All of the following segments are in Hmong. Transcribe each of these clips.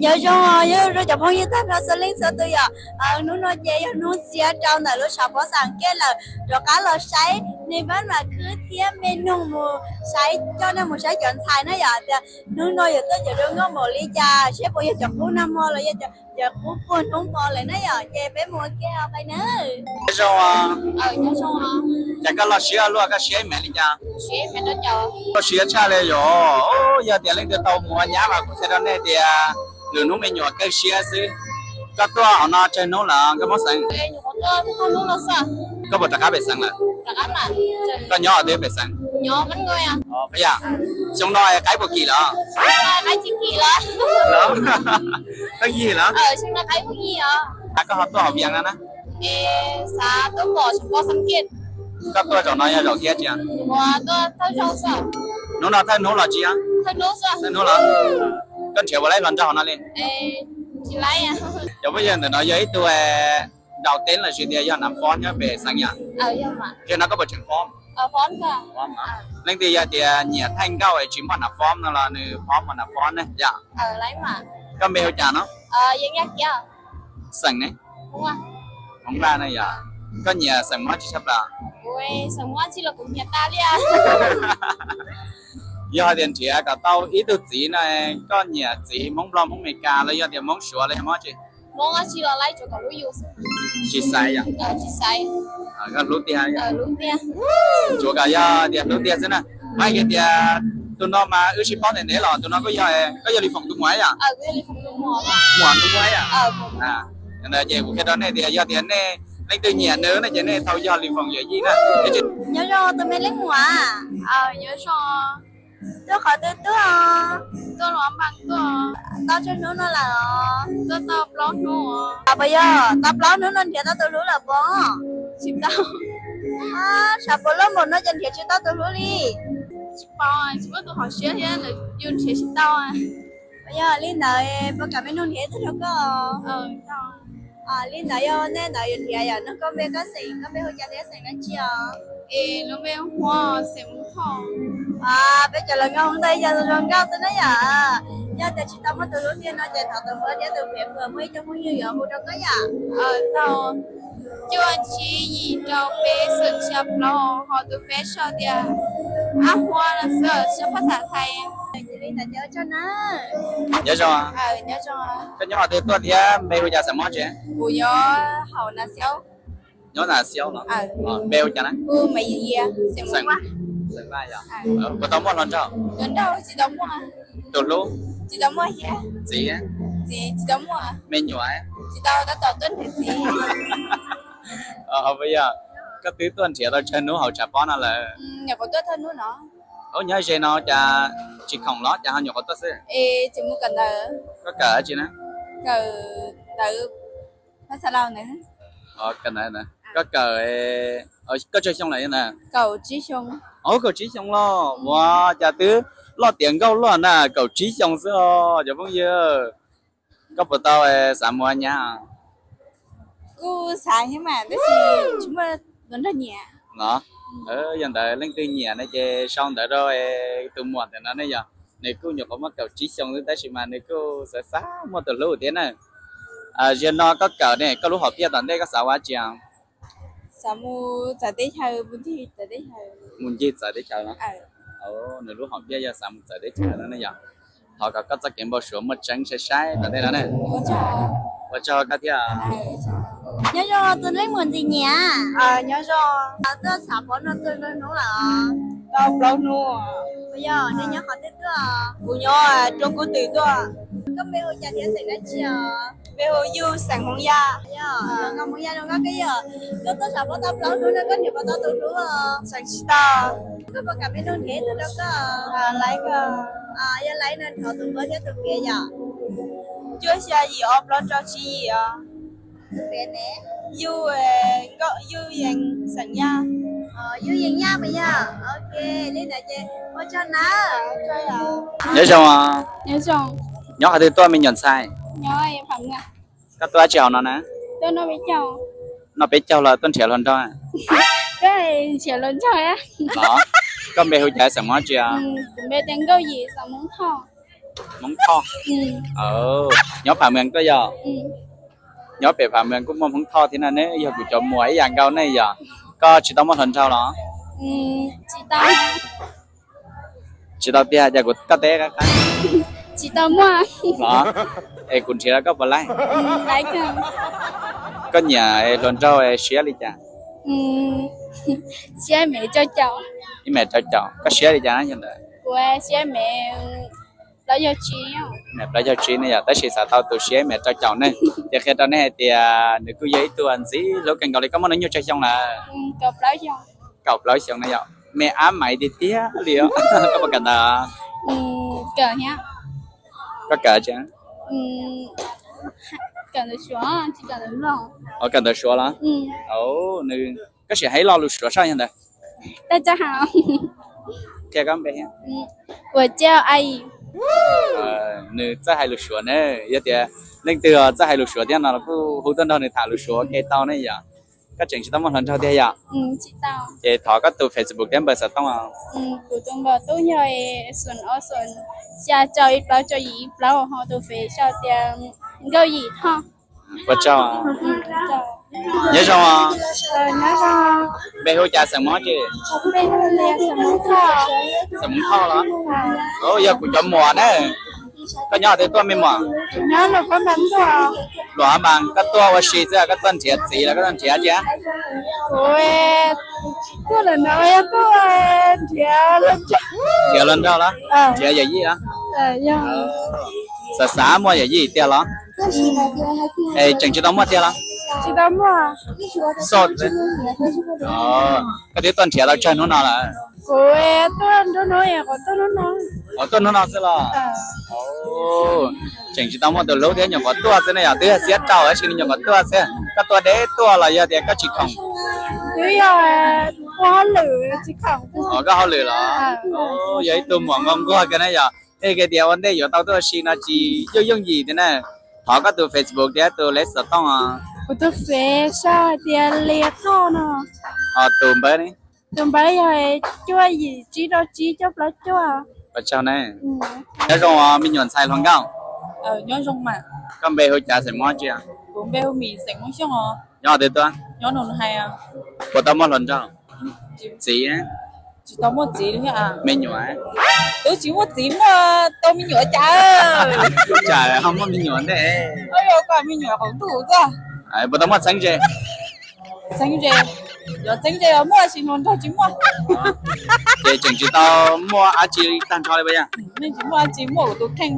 Nyob zoo, nyob zoo cov phooj ywg tag nrho txhua leej txhua tus yom. Hnub no ces yog hnub xiab rau ntawm lub tshav pob Xas Kiaj lawm, rov qab los saib nej pab mam khwb thiab me noog mus saib, coj nej mus saib cov ntxhais na yom, tias hnub no yuav tuaj cov zoo nkauj npaum li cas, seb puas yog cov qub nag hmo los yog cov qub puag hnub hmo lawm na yom. Ces peb mus ua ke os pais nawb. Nyob zoo, cas koj los siab luaj, koj siab ib mev li cas? Koj siab tshaj li yom. Yog tias leej twg tau mus ua nyab mas kuv qhia rau nej tias lwm hnub me nyuam kawg siab xwb. Koj tuaj hauv no tsawg hnub lawm, koj muab xeev? Koj puas rov qab pem xeev lawm? Koj nyob twg pem xeev? Yog, xyoo no qaib puas kim lawm? Qaib yig lawm. Koj ho tuaj hauv Vias no na? Koj tuaj zaum no yog zaum thib tsi? Hnub no thawj hnub los tsis yog? Thawj hnub los? Koj nrhiav puas laib hluas nraug no li? Cov phooj ywg, ntawm no yog ib tug nraus teb los sis tias yog nav fob nyob pem xeev yom? Yog no koj puas tseem fob? Leej twg yog tias nyiam thaij nkauj es tsis muaj nav fob no los nws phob mus nav fob ne yom? Koj npe hu cas no? Xeem ne? Hmoob Vaj ne yom? Koj nyiam xeem Hmoob tsi tshaj plaws? Yog hais tias nrhiav kom tau ib tug txiv no, koj nyiam txiv Hmoob Nplog, Hmoob Amelikas los yog tias Hmoob Suav los yog Hmoob tsi? Tsis xaiv yom? Koj hlub tiag. Tsuav kom yog tias hlub tiag xwb na. Hais kiag tias tus no mas wb sib paub ntev ntev los tus no koj yog Lis Foom tus muam yom? Muam tus muam yom? Ces kuv qhia rau nej tias yog tias nej leej twg nyiam nws no ces nej tau yog Lis Foom yawm yij na. Nyob zoo tus me leej muam. Nyob zoo. Tuaj qhov twg tuaj? Tuaj Luas Npas tuaj. Tau tsawg hnub no lawm? Tuaj tau plaub hnub. Puas yog tau plaub hnub no nrhiav tau tus hlub lawm puas? Tsis tau. Tshav puas loj npaum no ces nrhiav tsis tau tus hlub li. Tsis paub, tsis muaj tus hauv siab thiab, yus nrhiav tsis tau. Yog li ntawd puas kam me noog nrhiav ib tug rau koj? Li ntawd yog nej ntawd yuav nrhiav yom, nug koj npe koj xeem, koj npe hu cas thiab xeem dab tsi os? Es lub npe hu ua xeem Hmoob Thoj. Peb cov laus nkauj Hmoob Thoj ib yam zoo nkauj xwb na yom. Yog tias tsis tau muaj tus hlub tiag no ces thov tus npawb thiab tus fev puas muaj ib co phooj ywg yuav hu rau koj yom. Tau cuaj tsib yim rau peb xoom xya plaub, ho tus fev sau tias ab huab no xwb, tsis phaj xas thais. Li ntawd ces ua tsaug na. Nyob zoo. Koj nyob qhov twg tuaj thiab npe hu cas xeem Hmoob tsi? Kuv nyob hauv Nas Xiaub. Nyob Nas Xiaub los? Npe hu cas na? Xeem Vaj yom. Puas tau muaj hluas nraug? Tsis tau muaj. Tus hlub? Tsis tau muaj thiab. Txiv? Txiv tsis tau muaj. Me nyuam? Tsis tau, tab tom tuaj nrhiav txiv. Puas yog koj twb tuaj nrhiav tau tsawg hnub hauv tshav pob no lawm? Nyuam qhuav tuaj thawj hnub no. Ub, nyob ze no cas tsis khoom los cas ho nyuam qhuav tuaj xwb? Es tseem mus kawm ntawv. Koj kawm dab tsi na? Kawm ntawv Pha Xa Laus ntawd. Koj kawm, koj tsawg xyoo lawm ntawd? Kaum tsib xyoo. Ub, kaum tsib xyoo los ua cas twb loj tiav nkauj luaj na, kaum tsib xyoo xwb os cov phooj ywg. Koj puas tau xav mus ua nyab? Kuj xav thiab mas tab sis tsis muaj tus nrog nyiam. No, yog ntawd leej twg nyiam no ces sau ntawv rau tus muam ntawm no ne yom. Nws kuj nyuam qhuav muaj kaum tsib xyoo xwb tab sis mas nws kuj xav xav muaj tus hlub thiab na. Ziag no koj kawm ne, koj lub hom phiaj tom ntej koj xav ua dab tsi? Xav mus txawv teb chaws, mus ncig txawv teb chaws. Mus ncig txawv teb chaws no. Nws lub hom phiaj yog xav mus txawv teb chaws no ne yom. Thov kom koj txoj kev npau suav muaj tseeb sai sai tom ntej no ne. Ua tsaug koj thiab. Nyob zoo tus leej muam ntxim nyiam. Nyob zoo. Tuaj tshav pob no tuaj ntau hnub lawm? Tau plaub hnub. Puas yog, nej nyob qhov twg tuaj? Kuv nyob Roob Kub Twm tuaj. Koj npe hu cas thiab xeem dab tsi os? Npe hu Yuj, xeem Hmoob Yaj. Yog, los nkauj Hmoob Yaj zoo nkauj koj yog. Koj tuaj tshav pob tau plaub hnub no koj nrhiav puas tau tus hlub os? Tseem tsis tau. Koj puas kam me noog nrhiav ib tug rau koj? Laib koj. Yog laib no thov tus npawb thiab tus fiav yom. Cuaj xya yim ob plaub rau tsib yim os. Tus fiav ne? Yuj, Yuj Yees xeem Yaj. Yuj Yees Yaj mas yog. Ok, li ntawd ces ua tsaug nawb. Nyob zoo. Nyob zoo. Nyob qhov twg tuaj me nyuam ntxhais? Nyob Phav Muas. Koj tuaj dab tsi hauv no na? Noj peb caug los tuaj nrhiav hluas nraug? Nrhiav hluas nraug. Koj npe hu cas xeem Hmoob tsi? Kuv npe tias Nkauj Yim xeem Hmoob Thoj. Hmoob Thoj. Nyob Pham Mees tuaj yog? Nyob pem Pham Mees kuj muaj Hmoob Thoj thiab no ne, yog kuv cov muam ib yam nkaus ne yog. Koj tsis tau muaj hluas nraug los? Tsis tau tiag, cas kuv koj teb qab qab. Tsis tau muaj los? Es kuv nrhiav rau koj puas laij? Koj nyiam hluas nraug siab li cas? Siab me rau caum. Ib me rau caum, koj siab li cas na yog ntawd? Kuv siab me plaub caug tsib. Me plaub caug tsib ne yog, tab sis xav tau tus siab ib me rau caum ne. Ces qhia rau nej hais tias nws kuj yog ib tug ntxim hlub kawg nkaus li. Koj muaj hnub nyoog tsawg xyoo lawm? Kaum plaub xyoo ne yog. Me ab maiv tiag tiag li os. Koj puas kawm ntawv? Koj kawm tsi? Kawm ntawv Suav los? Koj sim hais ib lo lus Suav soj yog ntawd. Qhia koj npe thiab. Nws txawj hais lus Suav ne, yog tias leej twg txawj hais lus Suav thiab no los kuj hu tuaj nrog nws tham lus Suav ua ke tau ne yom. Koj tseem tsis tau muaj hluas nraug tiag yom? Ces thov koj tus Facebook thiab npawb xov tooj. Kuv tus npawb xov tooj yog xoom ob xoom xya rau ib plaub rau yim ib plaub, ho tus Face sau tias Nkauj Yim Thoj. Ua tsaug. Nyob zoo. Npe hu cas xeem Hmoob tsi? Xeem Hmoob Thoj los? Yog kuv cov muam na. Koj nyob twg tuaj me muam? Luam Hab Npas, koj tuaj ua si xwb koj tuaj nrhiav txiv los koj tuaj nrhiav tsi? Nrhiav hluas nraug los? Nrhiav yawm yij los? Xav xav muaj yawm yij tiag los? Es tseem tsis tau muaj tiag los? Xoj, koj twb tuaj nrhiav tau tsawg hnub no lawm? Kuv tuaj hnub no xwb los? Tseem tsis tau muaj tus hlub thiab, nyuam qhuav tuaj xwb ne yom, twb yog xiab rau tab sis nyuam qhuav tuaj xwb. Koj tuaj deb tuaj los yog tias koj tsis khoom? Twb yog ua hauj lwm tsis khoom. Koj hauj lwm los? Yog ib tug muam nquag nquag kawg na yom. Ej, hais tias ua ntej yuav tau tuaj ua si no tsis yooj yooj yim tiag na. Thov koj tus Facebook thiab tus lej xov tooj os. Kuv tus Face sau hais tias Lias Thoj no. Tus npawb ne? Tus npawb yog cuaj yim tsib rau tsib cuaj plaub cuaj. Ua tsaug ne. Nyob zoo os me nyuam ntxhais hluas nkauj. Koj npe hu cas xeem Hmoob tsi? Kuv npe hu Mim xeem Hmoob Xyooj os. Nyob twg tuaj? Nyob Nus Hais. Puas tau muaj hluas nraug? Txiv? Tsis tau muaj txiv li thiab. Me nyuam? Twb tsis muaj txiv muaj tau me nyuam cas? Cas ho muaj me nyuam ntej? Koj me nyuam qaum ntuj xwb. Puas tau muaj txheeb ze? Txheeb ze, yog txheeb ze muaj sis hluas nraug tsis muaj. Ces tseem tsis tau muaj dab tsi tag nrho li puas yog? Tsis muaj dab tsi, muaj kuv tus kheej.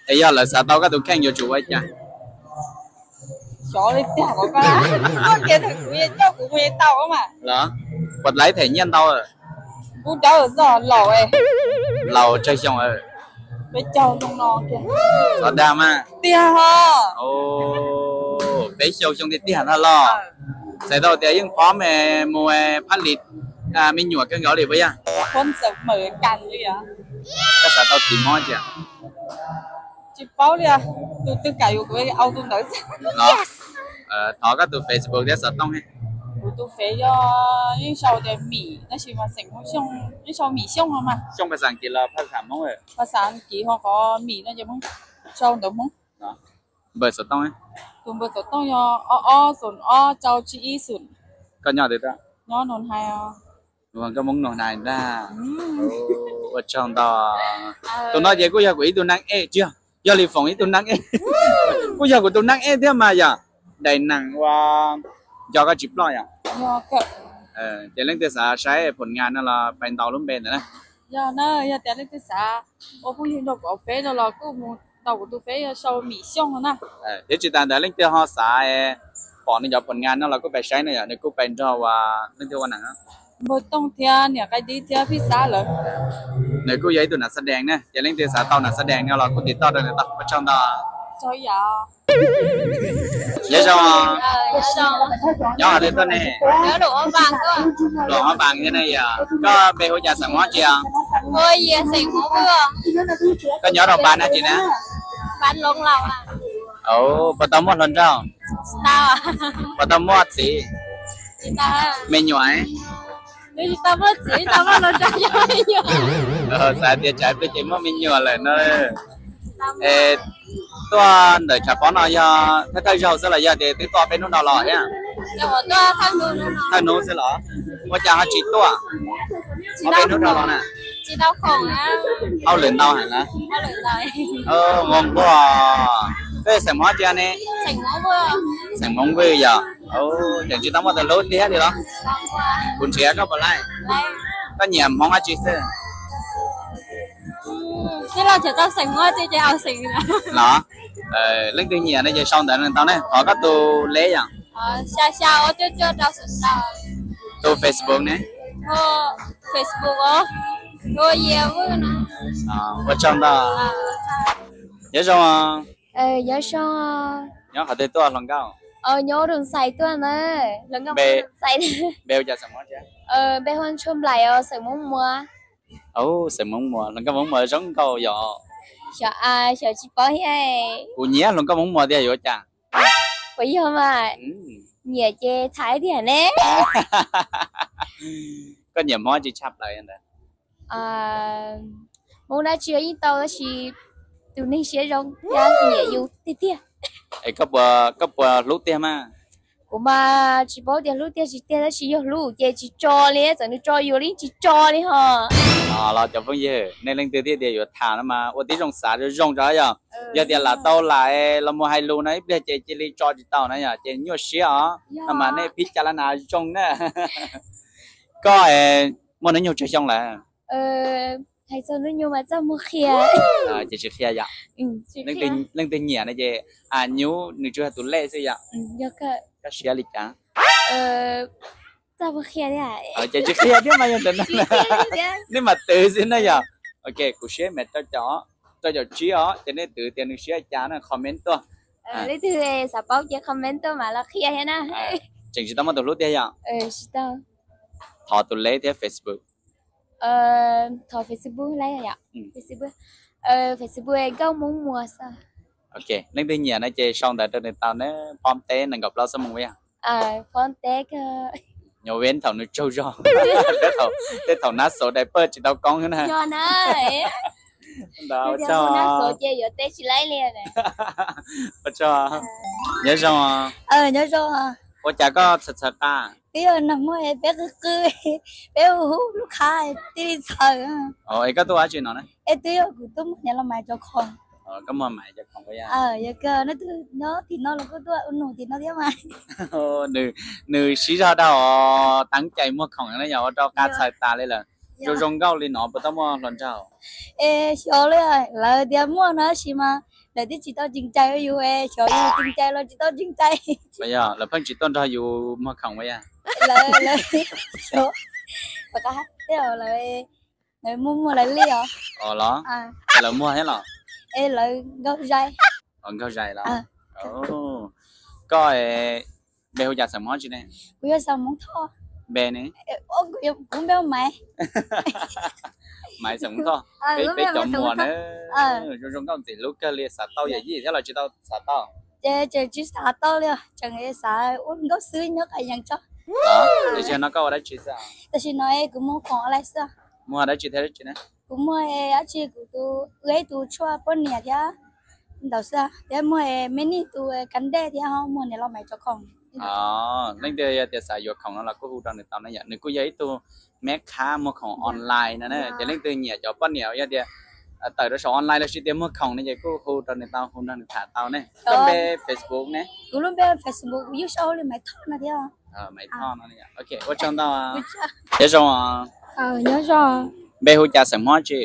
Es yog lawv xav tau koj tus kheej yuav tsum ua li cas? Xyov li tiag, kuv coj kuv mus tau mas. Los, puas laib them nyiaj ntau? Kuv dawb zog laus. Laus tsawg xyoo? Peb caug xyoo no. Xov dag mas. Tiag os. Peb caug xyoo tiag tiag ntag los. Txhais tau tias yeej phob me mus phab lis me nyuam kawg nkaus li puas yog? Koj xav tau txiv mob tias? Tsis paub li, tus twg kam yuav kuv au tus ntawd xwb. Thov koj tus Facebook thiab xov tooj. Kuv tus Face yog, yeej sau tias Mim tab sis mas xeem Hmoob Xyooj, yeej sau Mim Xyooj no mas. Xyooj phas xas Askiv los phas xas Hmoob? Phas xas Askiv, ho qhov Mim no ces Hmoob, sau ntawv Hmoob. Npawb xov tooj? Tus npawb xov tooj yog ob ob xoom ob rau tsib ib xoom. Koj nyob twg tuaj? Nyob Nus Hais. Koj Hmoob Nus Hais ntag. Ua tsaug ntau. Tus no ces kuj yog kuv ib tug neeb ej tiag, yog li foom ib tug neeb ej. Kuj yog kuv tus neeb ej thiab mas yom. Dais nees ua nco koj tsis ploj yom. Ces leej twg xav saib phom ngas no los pais ntaus lub npe ntawd na. Yog na, yog tias leej twg xav ua phooj ywg nrog kuv Face no los kuj mus ntaus kuv tus Face yog sau Mim Xyooj no na. Thiab tsis tas ntawd leej twg ho xav pom nws cov phom ngas no los kuj pais saib na yom, nws kuj pais nrog ua leej twg ua nees. Npawg Tooj thiab niam Qaib Dib thiab Phij Xab lawv. Nws kuj yog ib tug nam xab dees na, ces leej twg xav tau nam xab dees no los kuj tiv toj rau nws tau. Ua tsaug ntau. Nyob zoo. Nyob qhov twg tuaj ne? Luam Hmoob Npas thiab ne yom. Koj npe hu cas xeem Hmoob tsi os? Koj nyob rau npas na tsi na? Puas tau muaj hluas nraug? Puas tau muaj txiv? Me nyuam? Tsis tau muaj txiv, tau muaj hluas nraug yog me nyuam. Xav tias tsam pliag ces muaj me nyuam lawm no. Es tuaj ntawm tshav pob no yog thawj thawj zaug xwb los yog tias twb tuaj peb hnub no los thiab? Thawj hnub xwb los? Ua cas ho tsis tuaj? Ob peb hnub no los na. Hauj lwm ntau heev na. Nquag nquag. Koj xeem Hmoob tsi ne? Xeem Hmoob Vwj yog. Tseem tsis tau muaj tus hlub tiag li los? Kuv nrhiav koj puas laij? Koj nyiam Hmoob dab tsi xwb? Los leej twg nyiam no ces sau ntawv tau ne, thov koj tus leb yom. Tus Facebook ne? Nyob zoo. Nyob zoo. Nyob qhov twg tuaj hluas nkauj? Nyob Roo Xais tuaj na. Npe hu cas xeem Hmoob tsi? Npe hu Ntshua Nplaim os, xeem Hmoob Muas. Xeem Hmoob Muas, hluas nkauj Hmoob Muas zoo nkauj yom. Xyov, xyov tsis paub thiab. Kuv nyiam hluas nkauj Hmoob Muas tiag, yuav ua cas? Puas yog mas? Nyiam ces tham tiag ne. Koj nyiam Hmoob tsi tshaj plaws ntawd? Hmoob dab tsi yeej tau tab sis tus neeg siab zoo thiab nyiam yus tiag tiag. Es koj puas hlub tiag mas? Kuv mas tsis paub tias hlub tiag tsis tiag tab sis yog hlub ces tsis tso li, txawm nws tso yus li tsis tso li ho. Los cov phooj ywg, nej leej twg thiaj tias yuav tham no mas ua tib zoo xav zoo zoo tso yog. Yog tias lam tau lam los mus hais lus no ib pliag ces cia li tso tsis tau na yom, ces nyuaj siab os. No mas nej phib cas la nas zoo na. Koj muaj hnub nyoog tsawg xyoo lawm? Hais txog hnub nyoog mas txaj muag qhia. Ces tsis qhia yom. Leej twg nyiam no ces nyuj nws tsuas yog tus lej xwb yom. Koj siab li cas? Txaj muag qhia thiab. Ces tsis qhia thiab mas yog ntawm no. Nej mam twv xwb na yom. Ok, kuv siab mas rau caum tsib os, ces nej twv tias nws siab cas na comment tuaj. Leej twg xav paub ces comment tuaj mam los qhia thiab na. Tseem tsis tau muaj tus hlub tiag yom? Thov tus leb thiab Facebook. Thov Facebook lawm yom. Facebook Nkauj Hmoob Muas xwb. Ok, leej twg nyiam no ces sau ntawv rau nws tau na, phob teb nees nkaum plaub xuab moos yog. Phob teb. Nyob ven thaum nws tsaug zog, tej thaum nab xov diaper tsis tau koob na. Ntawd ua tsaug. Nyob zoo. Nyob zoo. Ua cas koj txhawv txhawv qa? Twb yog nag hmo peb qw qw, peb hu hu lub qhab tij li txhawv. Es koj tuaj ua dab tsi no na? Es twb yog kuv tuaj muag niam los mais cov khoom. Koj muag mais cov khoom. Yog kawg, neb twb nyob tim no los kuj tuaj ua num tim no thiab mas. Nws siv zog dhau, teev cai muag khoom na yom, ua rau qa txhawv tas li lawm. Zoo zoo nkauj li no puas tau muaj hluas nraug? Es xyov li, lawv tias muaj no tab sis mas lawv twb tsis tau tseem cai yus, xyov yus tseem cai los tsis tau tseem cai. Yog lawv pheej tsis tuaj nrog yus muag khoom yog? Lawv, lawv, lawv muaj muag lawv li os. Los lawv muag thiab los? Es lawv nkaug zais. Nkaug zais los? Koj npe hu cas xeem Hmoob tsi ne? Kuv yog xeem Hmoob Thoj. Npe ne? Kuv npe Maiv. Maiv xeem Hmoob Thoj. Peb cov muag na, zoo zoo nkauj ntxim hlub kawg li, xav tau yawm yij thiab los tsis tau xav tau? Ces tseem tsis xav tau li, tseem xav ua nkauj xwb nyob qas yees tso. Tiam sis no koj ua dab tsi xwb? Tam sim no kuv muag khoom online xwb. Muag dab tsi thiab dab tsi na? Kuv muag dab tsi, kuv tus, ua ib tug tshuaj poj niam thiab ntawd xwb, thiab muag me nij tus kav dej thiab ho muag niam los mais cov khoom. Leej twg yog tias xav yuav khoom no los kuj hu rau nws tau na yom, nws kuj yog ib tug meb khab muag khoom online no na. Ces leej twg nyiam cov poj niam yog tias tawm rau saum online los sis tias muag khoom no ces kuj hu rau nws tau, hu nrog nws tham tau ne. Koj npe Facebook ne? Kuv lub npe Facebook kuv yeej sau li Maiv Thoj no thiab. Maiv Thoj no. Ok, ua tsaug ntau. Nyob zoo. Nyob zoo. Npe hu cas xeem Hmoob tsi?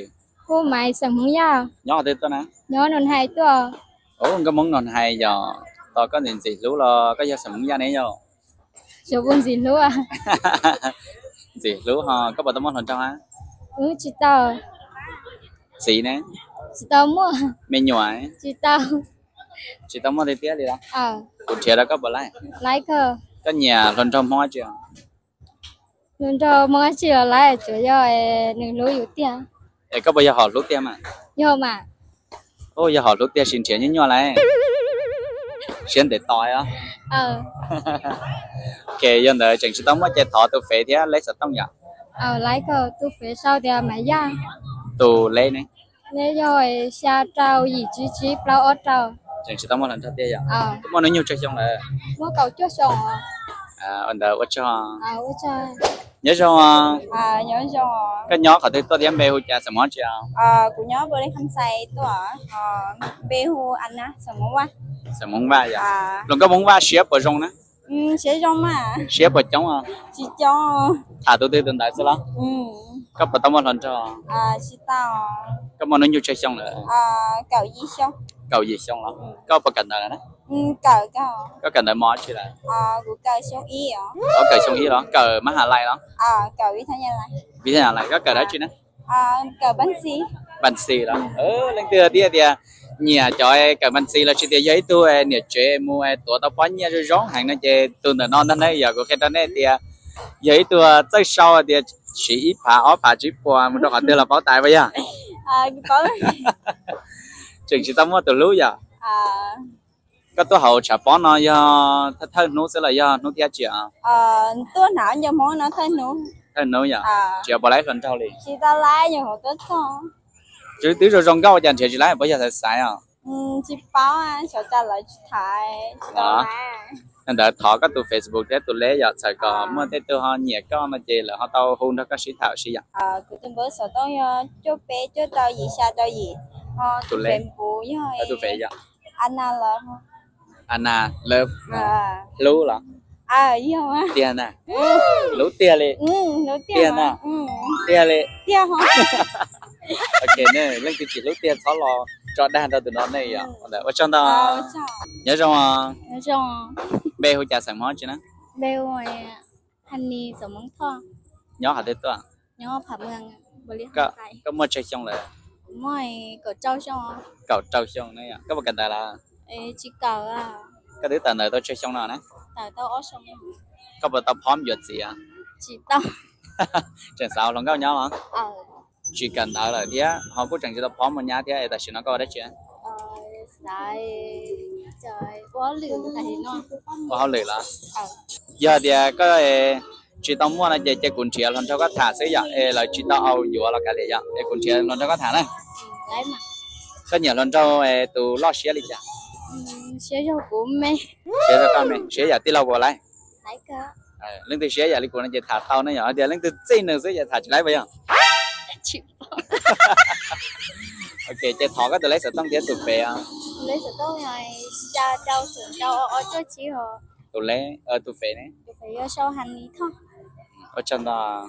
Hu Maiv xeem Hmoob Yaj. Nyob qhov twg tuaj na? Nyob Nus Hais tuaj. Nkauj Hmoob Nus Hais yog. Tos koj ntxim ntxim hlub los koj yog xeem Hmoob Yaj ne yog? Xyov puas ntxim hlub. Ntxim hlub ho koj puas tau muaj hluas nraug? Tsis tau. Txiv ne? Tsis tau muaj. Me nyuam? Tsis tau. Tsis tau muaj tiag tiag li los? Kuv nrhiav rau koj puas laij? Laij kawg. Koj nyiam hluas nraug Hmoob tsi? Hluas nraug Hmoob tsi los laij, tsuas yog nws hlub yus tiag. Es koj puas yog hom hlub tiag mas? Yog mas. Yog hom hlub tiag sis nrhiav nyuaj nyuaj lauj. Siab ntev tos os. Ces yog ntawd tseem tsis tau muaj ces thov tus fev thiab leb xov tooj yom. Laiv koj tus fev sau tias Maiv Yaj. Tus leb ne? Leb yog xya rau yim tsib tsib plaub ob rau. Tseem tsis tau muaj hluas nraug tiag yom? Twb muaj hnub nyoog tsawg xyoo lawm? Muaj kaum cuaj xyoo. Ua ntawd ua tsaug. Nyob zoo. Koj nyob qhov twg tuaj thiab npe hu cas xeem Hmoob tsi? Kuv nyob Pus Lis Kham Xais tuaj, npe hu Ana, xeem Hmoob Vaj. Xeem Hmoob Vaj yom? Hluas nkauj Hmoob Vaj siab puas zoo na? Siab zoo mas. Siab puas coob? Tsis coob. Tham tus twg tus ntawd xwb los? Koj puas tau muaj hluas nraug? Tsis tau. Koj muaj hnub nyoog tsawg xyoo lawm? Kaum yim xyoo. Kaum yim xyoo los? Koj puas kawm ntawv lawm na? Koj kawm ntawv mos tsi lawm? Kawm xyoo ib los? Kawm mab has lais los? Vib thab nyas lais. Koj kawm dab tsi na? Npas xis los? Leej twg tias tias nyiam cov kawm npas xis los sis tias yog ib tug niam tsev mus tuav tau pob nyiaj zoo zoo heev no ces tus ntawm no ntag ne. Yog kuv qhia rau nej tias yog ib tug txawj sau tias siv ib phav ob phav tsib puas mus rau qhov twg los paub tais puas yog? Tseem tsis tau muaj tus hlub yom? Koj tuaj hauv tshav pob no yog thawj thawj hnub xwb los yog hnub thib dab tsi? Tuaj hnav nco hmo no thawj hnub. Thawj hnub yom? Tsis pom laiv hluas nraug li? Tsis tau laiv, nyuam qhuav tuaj txog. Twb zoo zoo nkauj cas nrhiav tsis laiv, puas yog xaiv xaiv os? Tsis paub, xyov cas lawv tsis tham. Ntawd thov koj tus Facebook thiab tus leb yom, txhawm kom muaj tej tug ho nyiam koj no ces lawv ho tau hu nrog koj sib tham sib yom. Kuv tus npawb xov tooj yog cuaj peb cuaj rau yim xya rau yim. Tus leb? Facebook yog tus fev yom? Ana lawv. Ana lawv. Hlub los? Tiag na? Hlub tiag li? Tiag na? Tiag li? Tiag. Ok, leej twg tsis hlub tiag txhob los tso dag rau tus no ne yom. Ua tsaug ntau. Nyob zoo. Npe hu cas xeem Hmoob tsi na? Nyob qhov twg tuaj? Koj muaj tsawg xyoo lawm? Kaum rau xyoo ne yom. Koj puas kawm ntawv lawm? Koj twb tawm ntawv tau tsawg xyoo no na? Koj puas tau phob yuav txiv? Tseem xav hluas nkauj nyob los? Tsis kawm ntawv lawm thiab ho kuj tseem tsis tau phob muaj nyab thiab es tam sim no koj ua dab tsi? Ua hauj lwm los? Yog tias koj tsis tau muaj no ces cia kuv nrhiav hluas nraug koj tham xwb yom, es lawv tsis tau au yuav los kav liam yom, es kuv nrhiav hluas nraug koj tham na. Koj nyiam hluas nraug tus loj siab li cas? Siab zog kuv me. Siab zog koj me, siab yam tij laug puas laiv? Leej twg siab yam li kuv no ces tham tau ne yom, tias leej twg txij nws xwb ces tham tsis laiv puas yog? Ok, ces thov koj tus leb xov tooj thiab tus fev. Tus leb, tus fev ne? Ua tsaug ntau.